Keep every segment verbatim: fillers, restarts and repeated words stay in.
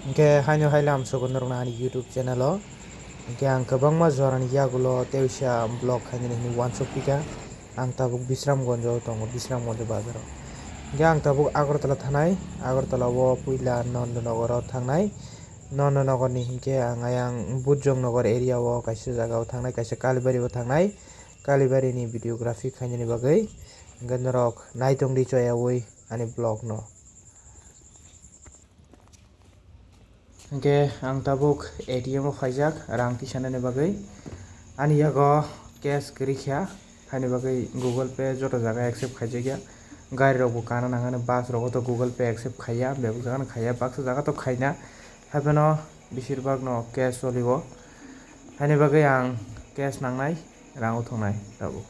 Hwnkhe haino hai lam sogo norokno ani YouTube channel o. Hwnkhe ang kwbangma jorani yagulo teisa vlog khainani hinwi uansuk pika. Ang tabuk Bisramgonjo tongo, Bisramgonjo bazaro. Hwnkhe ang tabuk Agartala thanai, Agartala o puila Nandanagar o thangnai. Nandanagar ni hwnkhe ang ayang Bujong Nagar area o kaisa jaga o thangnai, kaisa Kalibari o thangnai. Kalibari ni videography khainani bagwi hwnkhe norok naitongdi choyaui ani vlog no. Hwnkhe ang tabuk A T M o phaijak rang tisanani bagwi. Ani yago cash kwrwi kha, haini bagwi Google Pay joto jaga accept khaijakya. Gari rokbo kana nangani, bus rogo to Google Pay accept khaiya, bebak jagano khaiya, baksa jaga to khaina. Haiphano beshirbak no cash solio. Haini bagwi ang cash nangnai, rang o thwngnai tabuk.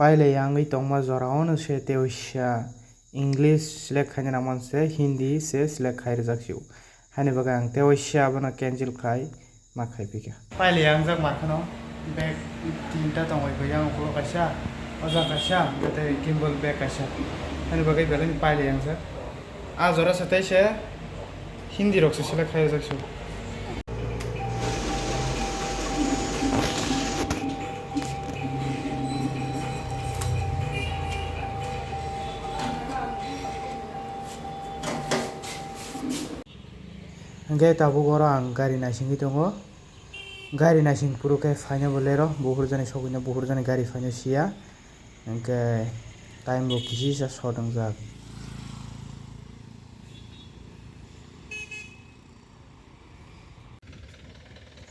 Pailai yangwi tongma jora ono se teoisa English select khaina nangmani se Hindi se select khai rwjak sio. Haini bagwi ang teoisa abono cancel khai ma khai pika. Pailai yangjak ma kheno bag tinta tongwi bo, yang ulo kaisa, o jaga kaisa, tei gimbal bag kaisa. Haini bagwi belai pailai yangjak. A jora se tei se Hindi rok se select khai rwjak sio. Hwnkhe tabuk oro ang gari naisingwi tongo. Gari naising phuru khe phaina bo lero, buphurjani sogwino buphurjani gari phaino siya. Hwnkhe time bo kisisa short wngjak.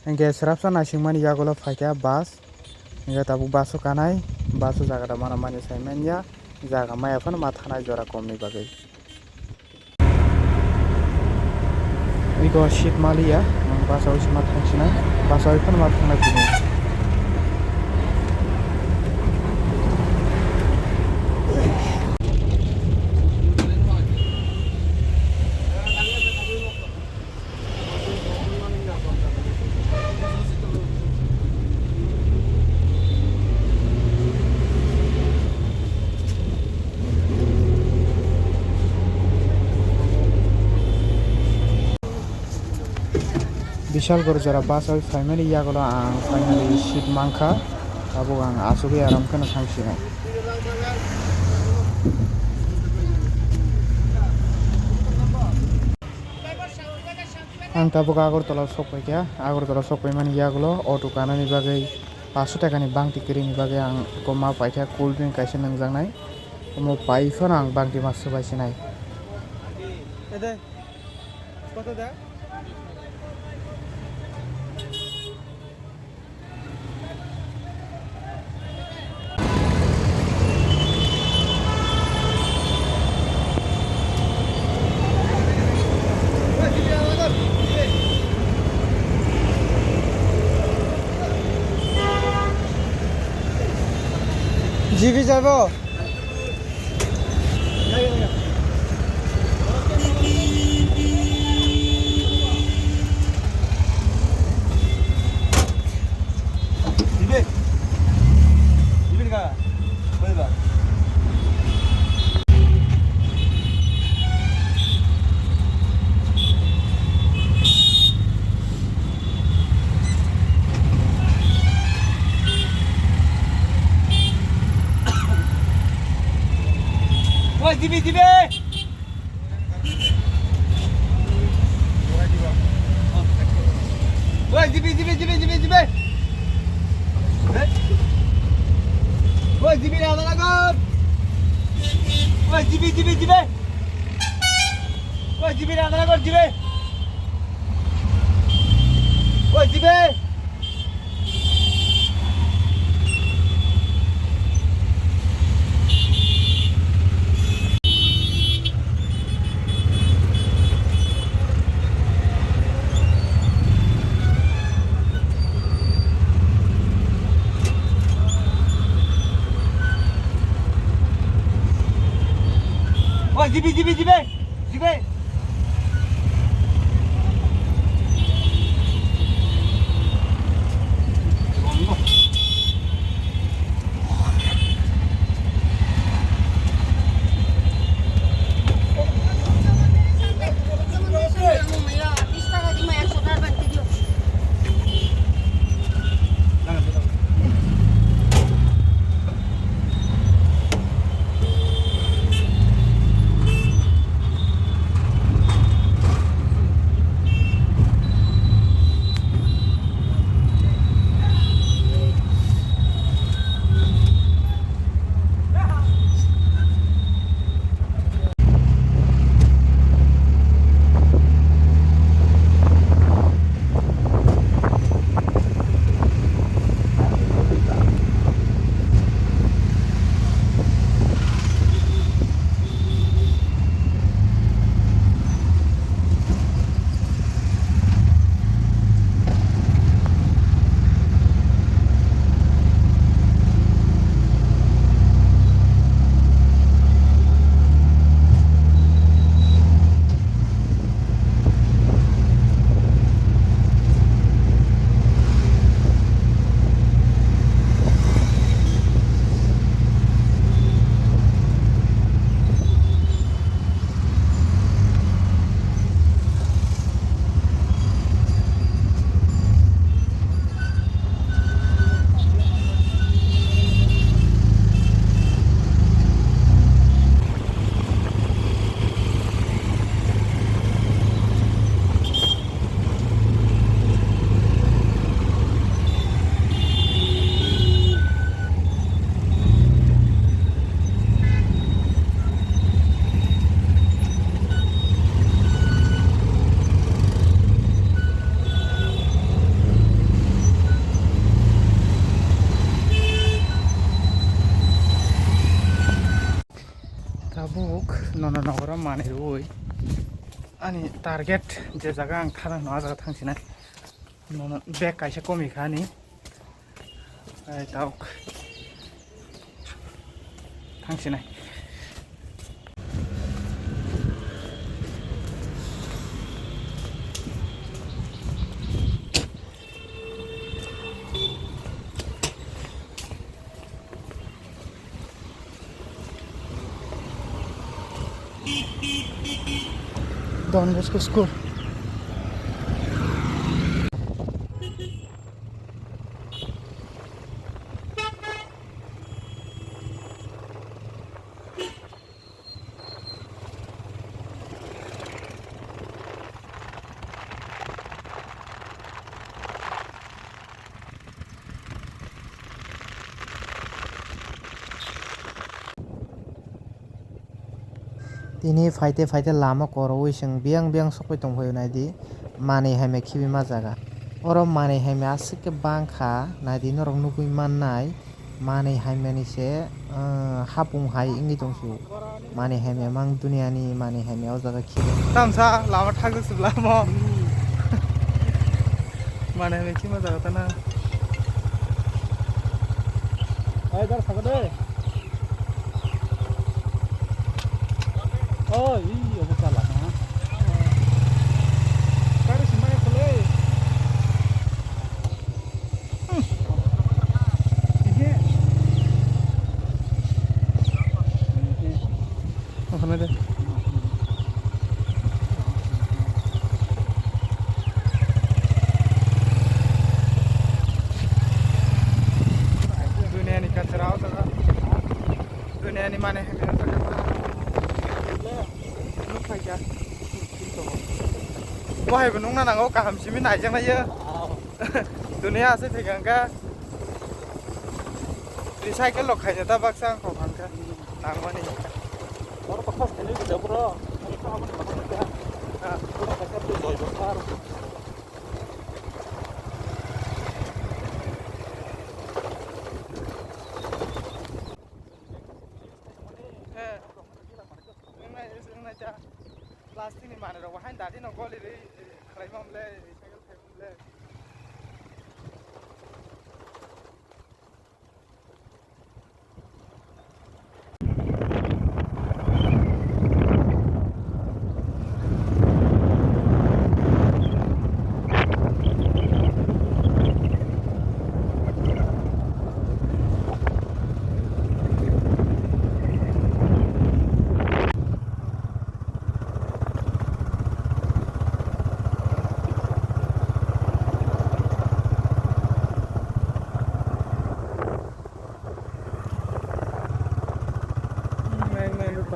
Hwnkhe swrapsa naisingmani yagulo phaikha bus. Hwnkhe tabuk bus o kanai, bus o jaga da mana mani sai manya, jaga maya phano ma thanai jora komni bagwi. Iko seat maliya, ang bus o se ma thangsinai, bus o phano ma thangnai phunukgo. Bishalgarh jora bus o phaimani yagulo ang finally seat mankha, tabuk ang achugwi aram kheno thangsinai. Ang tabuk Agartala sokpaikha, Agartala sokpaimani yagulo auto kanani bagwi paanch sho takani bangti kwrwini bagwi ang eko ma paikha, cool drink kaisa nungjaknai, omo pai phano ang bangti ma swbai sinai. G B jabo. Woi, dibi, dibi. Woi, dibi, dibi, dibi, dibi, dibi. Woi, dibi, na, na, na, go. Woi, dibi, dibi, dibi. Woi, dibi, na, na, na, go, dibi. Woi, dibi. Jibe, jibe, jibe, jibe. Tabuk nono nogoro manwi rwui ani target je jaga ang thana hwno, ah jaga thangsinai. Nono bag kaisa komikha ani. Ai tabuk thangsinai. Don Bosco School. Tini phaite phaite lama koroui chwng biyang biyang sokwi tongphaio, naidi manwi hamya khibi ma jaga. Oro manwi hamya aswk khe bangkha, naidi norok nugui mannai. Manwi hamyani se, ah, hapung hai wngwi tongsu. Manwi hamya mang duniani manwi hamya o jaga khibi. Tamsa lama thagwi chwla mo. Manwi hamya khima jaga tana. Ai dar sakade. Oh, ii, obo chala ha. Kare simai khole. Okhane de. Duniani kachara o jaga. Duniani mane hai mene o jaga. Nuk phai kha. Bo hai bo nukna nango, kaham simi naijaknai yo. Dunia aswk thwikha hwnkha. Recycle rok khaina ta baksa wngkha hwnkha. Nangmani. Oro to khas khainwi rijak bro. Oro to aboni baksa kha. Ha. Oro kaisa tei joibo kha aro. He. Wngnai, wngnai ta. Plastic ni manwi rok bo haino dati no goli rwi khlai mam le, recycle khai mam le. O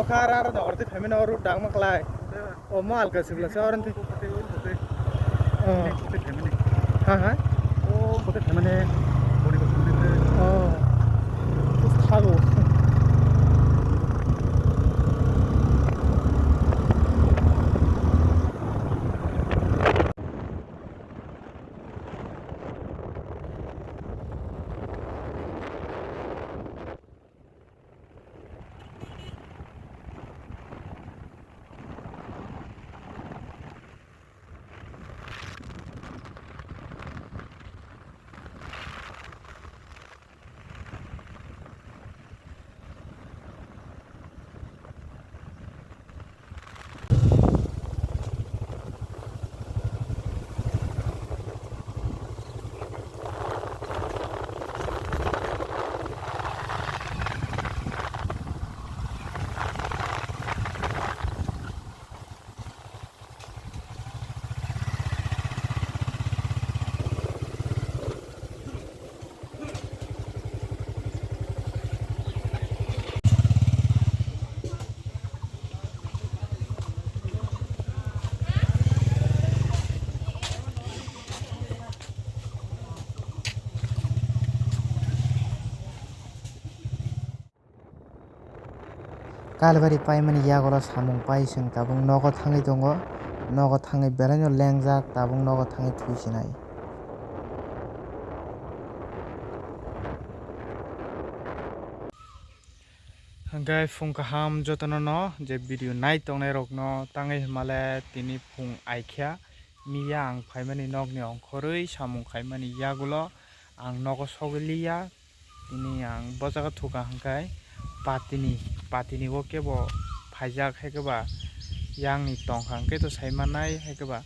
kha ar, ar jogor twi phaimani o route dangma klai. O mo alka sibla se oron twi. Oh. Ha, ha. Oh. Thago. Kalbari paimani yagulo samung pai chwng tabuk nogo thangwi tongo, nogo thangwi belaino lengjak, tabuk nogo thangwi thwi sinai. Hwnkhe phung kaham jotono no je video nai tongnai rokno tangwi hwnmale tini phung aikha miya ang phaimani nokni ongkhorwi samung khaimani yagulo ang nogo sogwi liya. Tini ang bo jaga thuka hwnkhe patini, patini o kebo phaijak, hai khe ba yang ni tongkha hwnkhe to sai manai, hai khe ba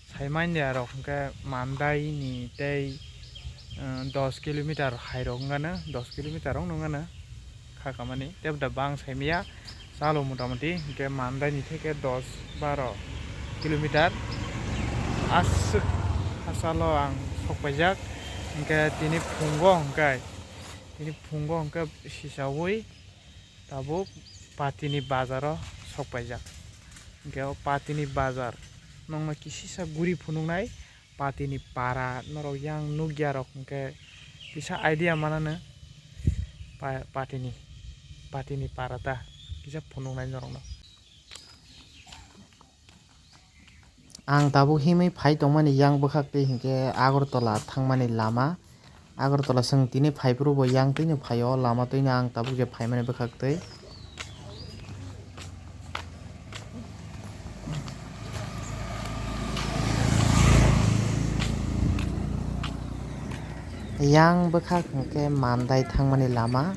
sai manya rok hwnkhe Mandai ni tei, eh, dos kilometer hai rok wngano, dos kilometer wngno wngano kha kamani tei bwda bang sai maya. Chalo motamoti hwnkhe Mandai ni theke dos baro kilometer aswk hachalo ang sok paijak. Hwnkhe tini phungo hwnkhe, tini phungo hwnkhe sisaui tabuk patini bazaro sok paijak. Hwnkhe o patini bazar nokno kisisa guri phunuknai. Patini para norok yang nukya rok hwnkhe kisa idea manano pa-, patini, patini para ta kisa phunuknai norokno. Ang tabuk himwi phai tongmani yang bwkhak twi hwnkhe Agartala thangmani lama. Agartala chwng tini phai phuru bo yang twino phaio, lama twino ang tabuk je phaimani bwkhak twi. Yang bwkhak hwnkhe Mandai thangmani lama,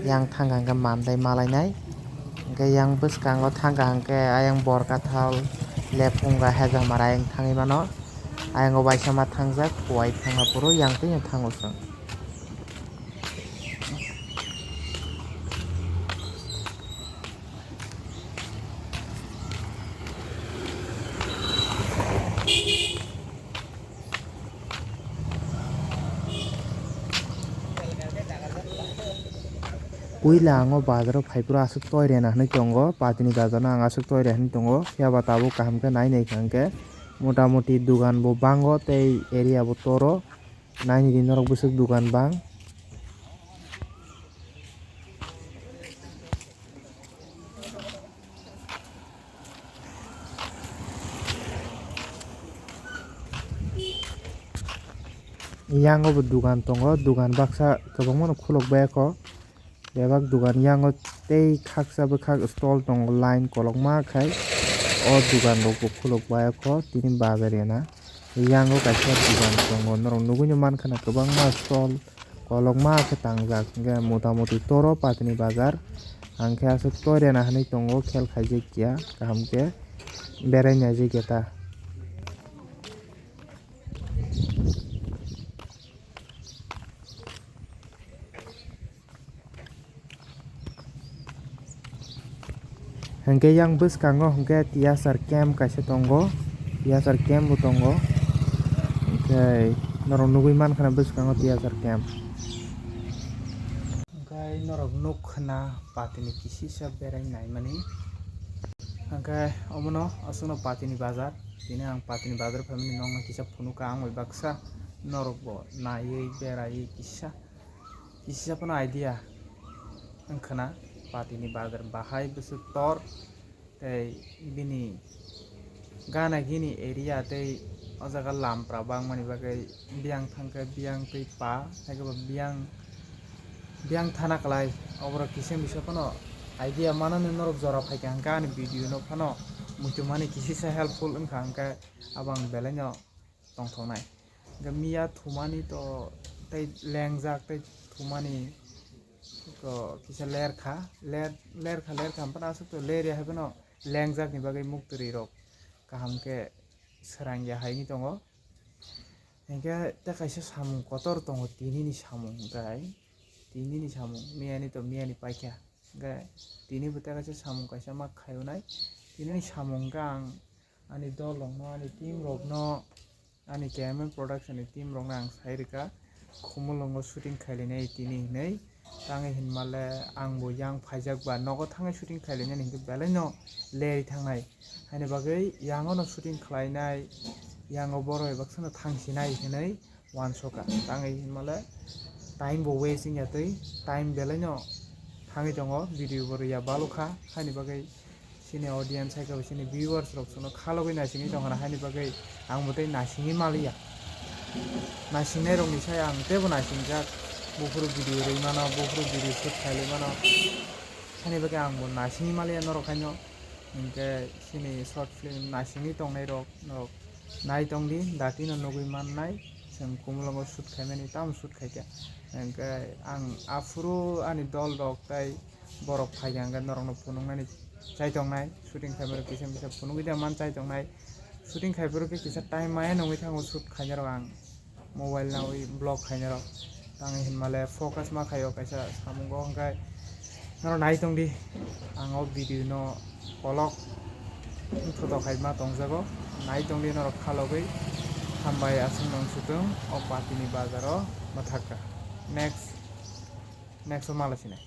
yang thangkha hwnkhe Mandai malainai, hwnkhe yang bwskango thangkha hwnkhe ayang Borkathal, Lephunga, Hejamara ayang thangwi mano. Ayang o waisa ma thangjak, kuai thangma phuru yang twino thango chwng. Puila ang o bazar o phai phuru aswk toirena hinwi tongo, patini bazar no ang aswk toire hinwi tongo, phiya ba tabuk kaham khe nai nai kha hwnkhe. Mota moti dugan bo bango tei area bo toro. Naini di norok bwswk dugan bang. Yang o bo dugan tongo, dugan baksa kwbangma no khuluk bai kho. Bebak dugan yango tei khaksa bwkhak stall tongo line kolokma khai. O dugan rok bo khuluk bai kho tini bazar ya na. Yango kaisa dugan tongo norok nugui no mankha na kwbangma stall kolokma khe tangjak hwnkhe mota moti toro patini bazar. Ang khe aswk toirena hinwi tongo khel khaijak ya kaham khe berai naijak ya ta. Hwnkhe yang bwskango hwnkhe T S R camp kaisa tongo, T S R camp bo tongo. Hwnkhe norok nugwi mankha na bwskango T S R camp. Hwnkhe norok nukha na patini kisisa berai naimani. Hwnkhe omono aswkno patini bazar, tini ang patini bazar phaimani nokno kisa phunukha ang bai baksa norokbo naiwi beraiwi kisa. Kisa phano idea wngkha na patini bazar bahai bwswk tor tei bini gana gini area tei o jaga lampra bangmani bagwi biyang thangkhe biyang tei pa haikhe bo biyang biyang thana kwlai oborok kisa misa phano idea manani norok jora phaikha hwnkhe ani video no phano muitu mani kisisa helpful wngkha hwnkhe abo ang belai no tongthoknai. Hwnkhe miya thumani to tei lengjak tei thumani to kisa lerkha, ler-, lerkha, lerkha hwnphano aswk to lerya hai phano lengjakni bagwi muktwrwi rok kaham khe swrangya hai wngwi tongo. Hwnkhe tei kaisa samung kotor tongo, tinini samung hwnkhe, tinini samung miyani to miyani paikha. Hwnkhe tinibo tei kaisa samung kaisa ma khaiyunai, tinini samung hwnkhe ang ani dol rokno, ani team rokno, ani K M M Production ni team rokno ang sai rwkha, Khumulwngo shooting khailainai tini hinwi. Tangwi hinmale ang bo yang phaijak ba nogo thangwi shooting khailainani hinkhe belai no lerwi thangnai. Haini bagwi yango no shooting khlainai, yango borok bai baksano thangsinai hinwi uansukha. Tangwi hinmale time bo waste wngya twi, time belai no thangwi tongo, video bo rwya balukha. Haini bagwi chini audience hai khe bo chini viewers rok chwngno khalogwi naisingwi tongkha na, haini bagwi ang bo tei naisingwi maliya. Naisingnai rokni sai ang teibo naisingjak, buphuru video rwi mano, buphuru video shoot khailai mano, haini bagwi ang bo naisingwi maliya norok haino. Hinkhe chini short film naisingwi tongnai rok norok nai tongdi, datino nugwi mannai, chwng Khumulwngo shoot khaimani tamo shoot khaikha. Hinkhe ang aphuru ani dol rok tei borok phaikha hwnkhe norokno phunuknani chai tongnai, shooting khaimarok kisa misa phunugwi da man chai tongnai. Shooting khaiphuru khe kisa time maya nungwi thango shoot khainarok ang mobile nawi vlog khainarok. Tangwi hinmale focus ma khaio kaisa samungo, hwnkhe norok nai tongdi. Ang o video no kolok wngthotok hai ma tongjago, nai tongdi norok khalogwi. Hambai aswk nung sutwng o patini bazaro mwthakka. Next, next o malasinai.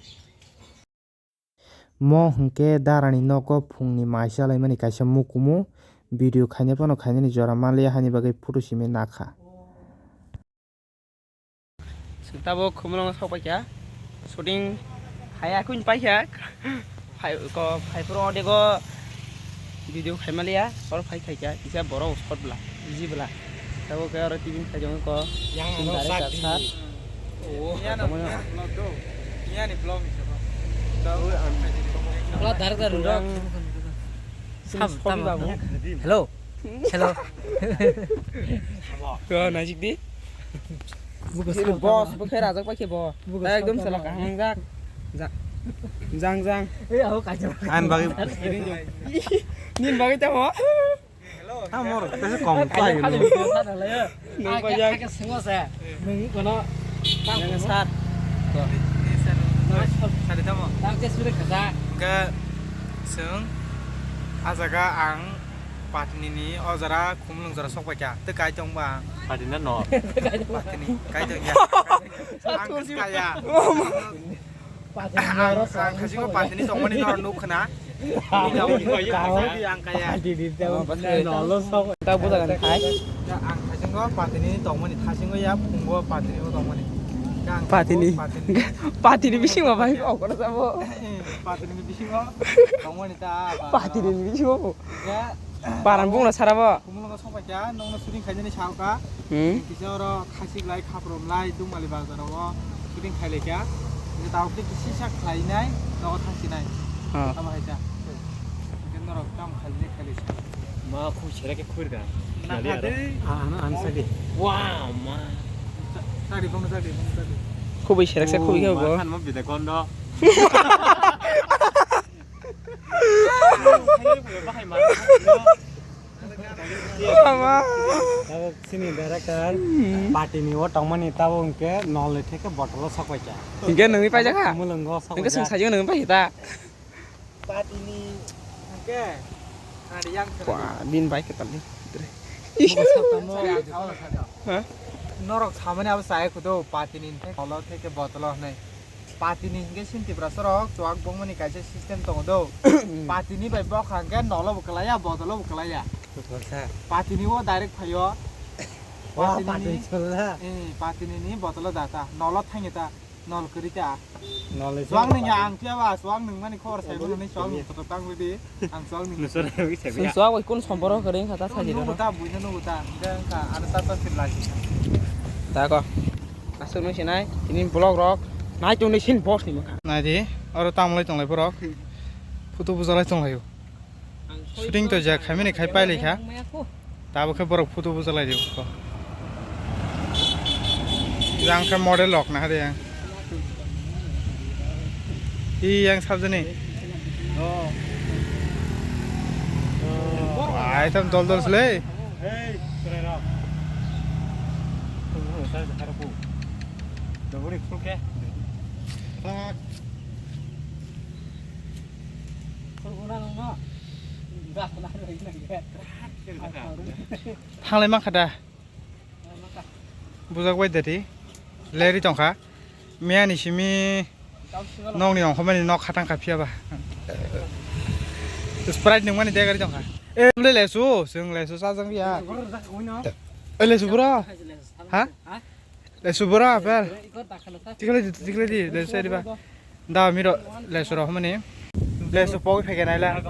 Mo hwnkhe darani nogo phungni mai chalaimani kaisa mukumu video khaina phano khainani jora manliya, haini bagwi photo simi nakha. Tabuk Khumulwngo sok paikha, shooting haya kung paikha, phai ko phai phuru odego video khaimaliya, oro phai khaikha kisa borok shot bwla, easy bwla. Tabuk khe oro tibin khai tongo ko. Yang sing oro direct sak sat. Oh, miyano tamo ya. Miyano vlog do. Miyani vlog ni sabo. Vlog direct direct vlog. Sab tamo. Hello. Hello. Ko najik di. Buko sab boss tamo. Bo khe rajak paikhe bo. Buko sab ekdom tamo. Sala kaham jak. Jak. Jang jang. Eh, ako kajak. Ang bagi. Nin bagi tamo. Amor, kasi kom to ayo. Nung pajak. Nung kono. Yang sat. Sari tamo. Ke sung. Ajaga ang patni ni ojara Khumulwng jora sok paikha. Te kai tong ba. Patni no. Patni kai tong ya. Ang kaya. Ang, ang khasingo patini tongmani norok nuk khna. Ang kaya. Ta buja gan khai. Ya, ang khasingo patini tongmani, thasingo ya phungo patini bo tongmani. Ya, ang patini. Patini. Patini bisingo bai okoro sabo. Patini bisingo tongmani ta. Patini bisingo. Ya. Paran bungla sarabo. Khumulwngo sok paikha, nokno shooting khainani sao kha. Hmm. Kisa oro khasik lai, khaprom lai, Dungmali bazar o shooting khai lai kha. Hingke tabuk tei kisa sak khlai nai, nogo thang sinai. Ah. Tamo hai ta. Hingke norok tamo khai lai, khai lai sa. Ma khub sere khe khur ga. Na kha de. Ah, ano, ano sa de. Wow, ma. Sa-, sari bong, sari bong, sari. Khubui sere khe khubui khe bo. Ma khan ma bide kondo. Tabuk sini director, hmm, party ni o tongmani tabuk hingke nol ni theke bottle o sok paikha. Hingke nungwi paijak ha? Mulungo sok paijak. Hingke sung sajak nungwi paikha ta? Party ni Ke? Nari yang kena di. Wah, bin bai ketal ni. Buku sa tamo. Ha? Norok samani abo saya kudo patini thek olo theke botolo hwnwi. Patini hingke sin Tiprasa rok chuak bongmani kaisa system tongo do. Patini bai bokha hingke nolo bo kelaya, botolo bo kelaya. Patini o direct phaio. Wah, patini ni, patini chola. Eh, patini ni botolo data. Nolo thangeta. Nol kwrwi ta. Nol ni chuak se nung ya ang tiya ba, chuak nung mani khobor sai mani chuak nung to tang ridi. Ang chuak nung. Nusur hai wi sai. Sung ya. Chuak bai kun somboro kwrwi kha ta sai nung ta buina nung ta. Nda ka ana ta ta sir lagi. Ta ko. Asuk nung sinai, tini vlog rok. Nai tong ni sin boss ni mokha. Nai di, oro tamo lai tong lai borok. Photo buja lai tong lai o. Shooting to jak khaimani khai pailai kha. Tabo khe borok photo bujalai rw kho. Jang khe model rok na de yang. I yang sabjani. Ai tam dol dol sle. Thanglai mankha da. Bujak bai dadi. Leri tongkha. Miyani simi nokni ongkhormani nok khatang kha phiya ba. Sprite nungmani degari tongkha. E, le lesu, sung lesu sajang ya. E, lesu bro. Ha? Lesu bora, apel. Tiklai di, tiklai di, lesu di ba. Da miro lesu roh mani. Lesu pogwi phege naila.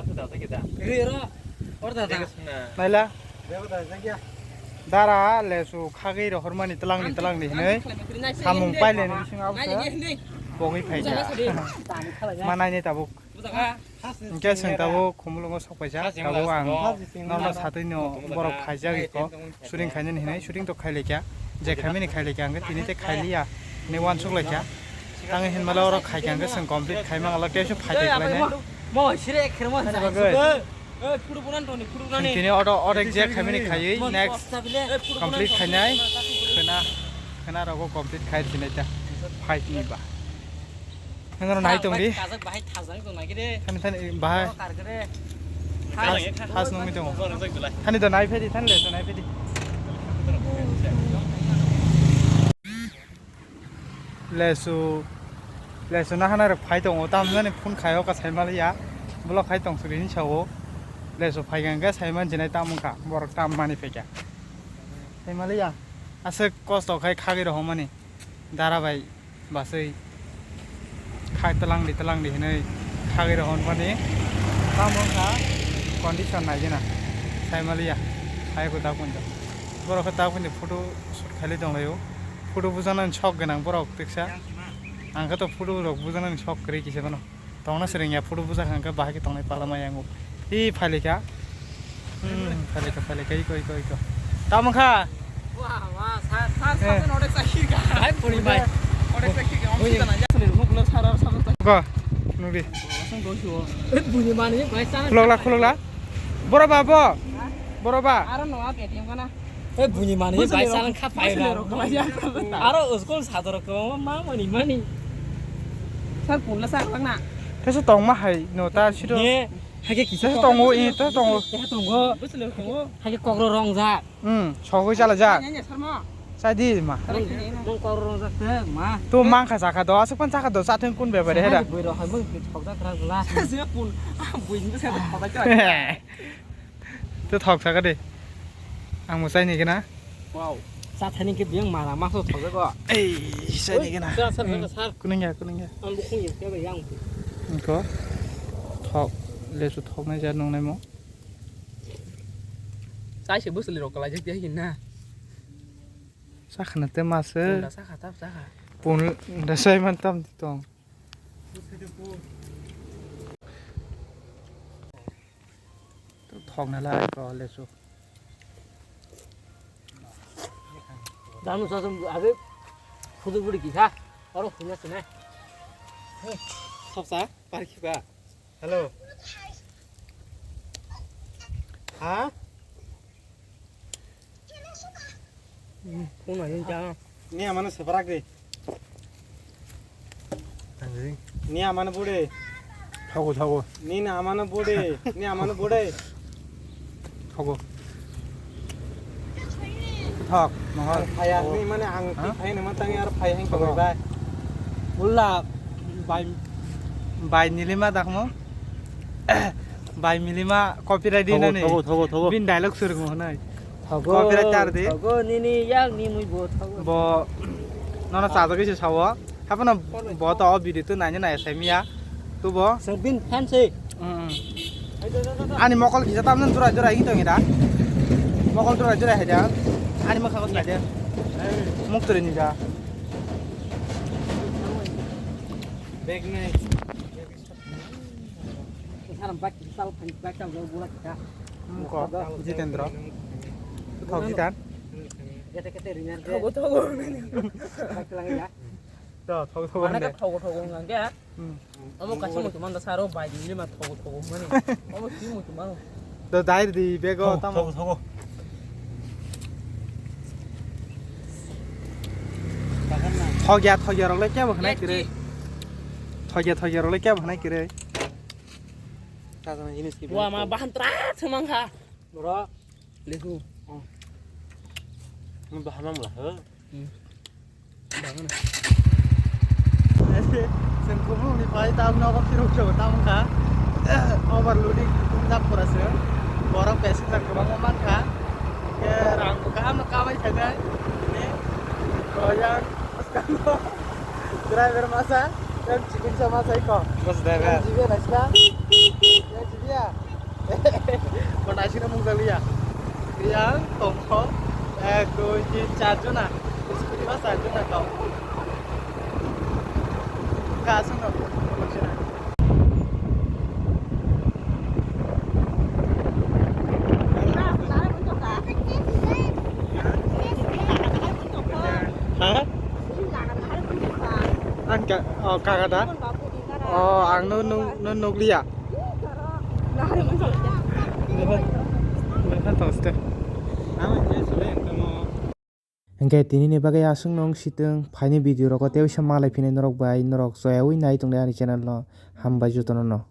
Naila. Dara lesu khagwi rohor mani twlangni, twlangni hinwi. Samung paileni bising abse. Pogwi phaija. Manai ni tabuk. Hingke chwng tabuk Khumulwngo sok paijak, tabuk ang norno satwi no borok phaijak iko, shooting khainani hinwi, shooting to khailaikha, je khaimani khailaikha, hingke tini tei khailiya hinwi uansuk laikha. Tangwi hinmale oro khaikha hingke chwng complete khaimang alak teiso phaitai khlainai. Chwng tini oro, oro je khaimani khaiwi next complete khainai, khwna, khwna rogo complete khai sinai ta, fight ni ba. Nang nai tong di. Kajak bahai thajak tong nai kire. Thani thani bahai. Oro kar kire. Has, has nung mi tong. Thani do nai phedi, thani le do nai phedi. Lesu, lesu na hana rok phai tongo, tam jani phone khayo ka sai maliya. Block khai tong suri hin sao. Lesu phai gang ga sai man jinai tam wngkha. Borok tam mani phaikha. Sai maliya. Aswk kosto khai khagwi rohormani. Dara bai baswi khai twlangdi twlangdi hinwi khagwi rohormani tamo wngkha condition naigena saimaliya hai bo dak punjo borok khe dak punjo photo shoot khailai tonglaio photo bujaknani sok gwnang borok tiksa ang khe to photo rok bujaknani sok kwrwi kisa phano. Tongna swrwngya photo bujak hwnkhe bahai khe tongnai pala maya wngo. Ee phailika. Hmm, phailika, phailika, iko, iko, iko. Tamo kha? Wah, wah, sir, sir, sir, onek sakhi ka. Hai, buni bai. Onek sakhi ka, om sita na, ya, sir, muk lo, sir, sir, sir. Ko, nungdi. Song doi suo. Eh, buni mani, bai, sir. Khulokla, khulokla. Boro ba, bo? Boro ba? Aro no, A T M kana. Hei, buini mani, buini bai rok, salang kha pai buini na. Rok, buini rok. Aro school sador ko ma mani mani. Sir, punla sir, lang na. Tesa tong ma hai, no ta siro. He, hake kisa tesa tongo, eh, tesa tongo. Tesa tongo. Buini rok tongo. Hake kokro rong ja. Hmm, sogoi chala ja. Nanya, sir ma. Sai di ma. Mong kokro rong ja te ma. Tu mang kha sakha do, asuk pan sakha do, sa theng kun bebare hera. Bui rok hai mong thok ja kra la. Sir, pun, ah, bui ni sa thok ja. Tei thok saka de. Ang bo chai ni gana. Wow. Cha thani ke biyang mara maso thok jago. Ei, chai ni gana. Sir, sir, sir, sir. Kunung ya, kunung ya. Ang bo khung ya, ya, yang. Ko. Thok, lesu thok nai ja nung nai mo. Chai se bwswli rok kalai jak ya hin na. Sakha na te ma se. Punda sakha tap sakha. Punda sai man tam tong. Thok na lai ko lesu. Danu sasam abe khudu budi kisa. Oro khuna sene. Thoksa par khiba. Hello. Ha? Phone ayon cha. Ni amano sebrak de. Tangi. Ni amano bude. Thogo, thogo. Nini amano bode, ni amano bode. Thogo. Thok, mohor. Phaya ni mane ang phayani mantang ar phaya hing thogo bai. Ulla bai, bai nilima dakmo. Bai milima copyright thogo, nani. Thogo, thogo, thogo. Bin dialogue sur mo nai. Thogo, copyright tar di. Thogo, nini yang ni mui bo thogo. Bo nono chajo kisi sawo. Hapano bo to o video tu nanya naya sai miya. Tu bo. Sir bin fan se. Mm. Ani mokol kisa tamnen jurai jurai hito ngira. Mokol jurai jurai haja. Ani mokol kisa haja. Muk turi nija. Bag nai. Saram bak sal phan bak sal lo gula kita. Muko Jitendra. Thok jitan. Kete kete rinyar de. Thogo thogo. Bak lang ya. To thok thok. Mana ka thogo thogo ngang ya. Hmm. Omo kasi mo tuman da saro bai di ma thogo thogo mani. Omo si mo tuman. Do dai di bego tamo. Thogo thogo. Thogya thogya rok le kebo khnai kire. Thogya thogya rok le kebo khnai kire. Sajana jinis ki. Wa ma bahan tra themang kha. Bro. Lehu. Mun bahan mang lah. Hmm. Chwng kubuni pai tam nogo phirok chwng tam kha. Overloading wngjak pura se. Borok passenger kwbangma man kha. Ke rang bo kaham no kamai kha nai. Ni koyang driver masa, yang chicken sa masa iko. Bus driver. Yang jibe naisla. Yang jibe ya. Konaisino mung daliya. Yang tongkho ek, dui, tin, char jona. Scooty ba char jona kau. Kasino. Ha? Ang ka, oh, kagada? Oh, ang no, no, no, nukliya. Hingke tini ni bagwi aswk nung sitwng phaini video rogo tei uaisa malai phini norok bai norok choyaui nai tongdi ani channel no hambai jotono no.